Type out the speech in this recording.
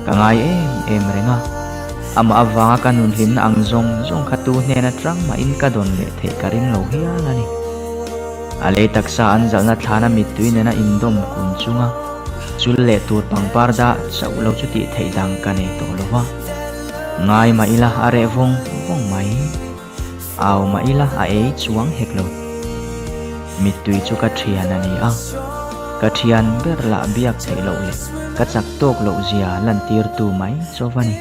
Ka ngai em em reng a, amah avanga ka nun hlimna ang zawng zawng kha tu hnen atang mahin ka dawn leh theih ka ring lo hial a ni. A lei taksa an zalhna thlana mittui nena indawm kun chunga chul leh tur pangpar dah chauh lo chu tih theih dang ka nei tawh lo va. Ngai mah ila a reh vawng vawng mai. Au mah ila a ei chuang hek lo. Mittui chu ka thian a ni a, ka thian ber lah biak theih loh leh ka chak tawk loh zia lantirtu mai chauh a ni.